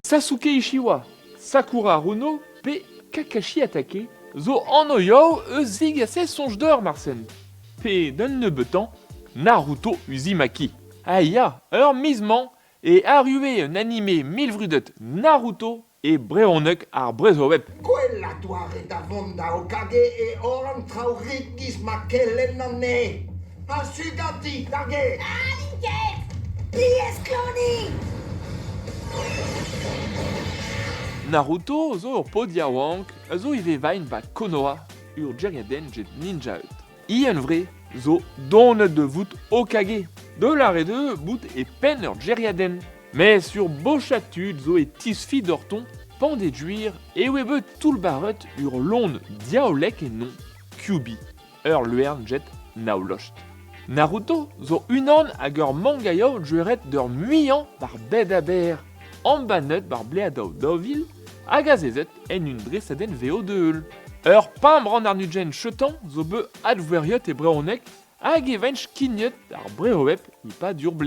Sasuke Uchiwa, Sakura Haruno pe Kakashi Hatake zo anv eus zegaset soñj deoc'h marsen. Pe d'un nebeutañ Naruto Uzumaki. Ah ya, ur miz-mañ e arrue un anime milvrudet Naruto e brezhoneg ar Brezhoweb. Gwellañ doare da vont da Hokage eo hor an traoù rik giz ma kelenn anezhe. Ha su ganti, d'ar gêr! Ah, n'int ket! Lieskloniñ! Naruto zo ur paotr yaouank a zo ivez vain ba Konoha, ur gêriadenn get ninjaed. Ian-Vre zo donet da vout Hokage, da lâret eo bout e penn ur gêriadenn. Mes ur bochad tud zo e tisfi doc'htoñ pandejuir e oe bet toullbarret ur lon diaoulek ennoñ, Kyubi. ur louarn jet naoulost. Naruto zo unan hag ur mangaioù juret d'ur muiañ war bed aber, embannet war bleadoù 2000 hag azezet en un dresadenn vev da-heul. Ur pemp arnujenn chetan zo bet advoeriet e brezhoneg hag e vent skignet ar Breweb e-pad ur blez.